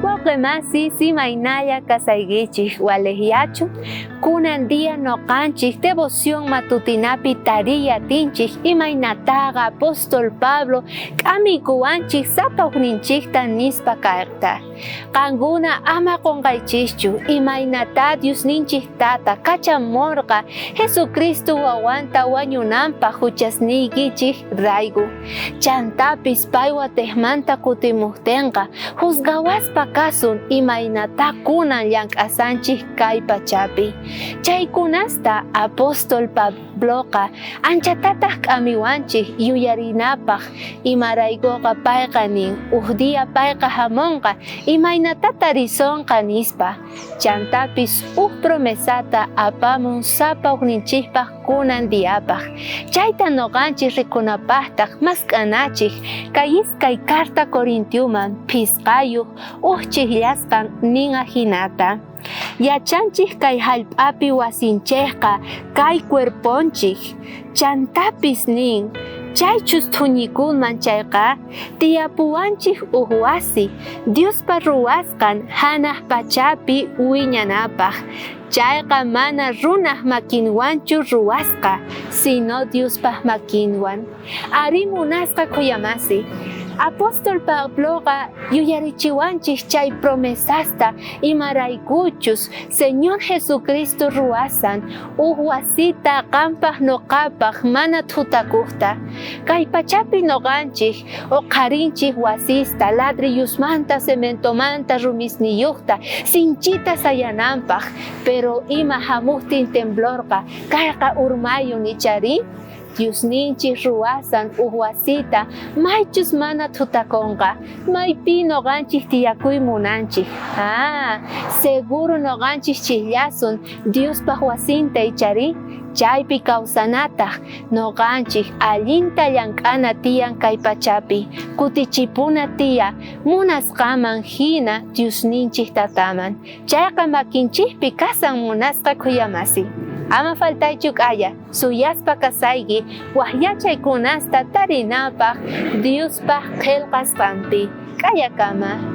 Wawqe masi, imaynalla kasaykichik walejyachu? Kunan día noqanchik devoción matutinapi tariy atinchik imaynataqa apóstol Pablo k'amiykuwanchik sapa ujninchikta nispa kayta. Qankuna ama qonqaychischu imaynatá Diosninchik Tata kachamorqa Jesucristo wawanta wañunanpaj juchasniykichej rayku. Chantapis pay watejmanta kutimojtenqa juzgawaspa kasun imaynatá kunan llank'asanchej kay pachapi. Chaykunasta apóstol Pabloqa anchatataj k'amiwanchej yuyarinapaj, imaraykoqa payqa nin, Uj día payqa jamonqa, imaynatá tarisonqa, nispa. Chantapis uj promesata apamun sapa ujninchejpaj kunan diapaj. Chayta noqanchej rikunapajtaj mask'anachej kay iskay carta Corintioman phisqayoj uj chijllasqan nin ajinata. Yachanchej kay jallp'api wasinchejqa kay cuerponchej. Chantapis nin, chaychus thuñikunman chayqa, tiyapuwanchej uj wasi, Diospa ruwasqan janaj pachapi wiñanapaj. Chayqa mana runaj makinwanchu ruwasqa, sino Diospa makinwan. Arí munasqa khuyamasi. Apóstol Pabloqa yuyarichiwanchej chay promesasta imaraykuchus Señor Jesucristo ruwasan uj wasita qanpaj noqapaj mana thutakojta. Kay pachapi noqanchej oqharinchej wasista ladrillosmanta, cementomanta, rumisniyojta sinchita sayananpaj, pero ima jamojtin temblorqa, kayqa urmayun icharí? Diosninchej ruwasan uj wasita maychus mana thutakonqa, maypi noqanchej tiyakuy munanchej. Ah, seguro noqanchej chijllasun Diospaj wasinta icharí? Chaypi kawsanataj noqanchej allinta llank'ana tiyan kay pachapi, kutichipuna tiya munasqaman jina Diosninchej Tataman. Chayqa makinchejpi kasan munasqa khuyamasi. Ama faltaychu k'aya, suyaspa kasayki waj yachaykunasta tarinapaj Diospaj qhelqasqanpi. K'ayakama.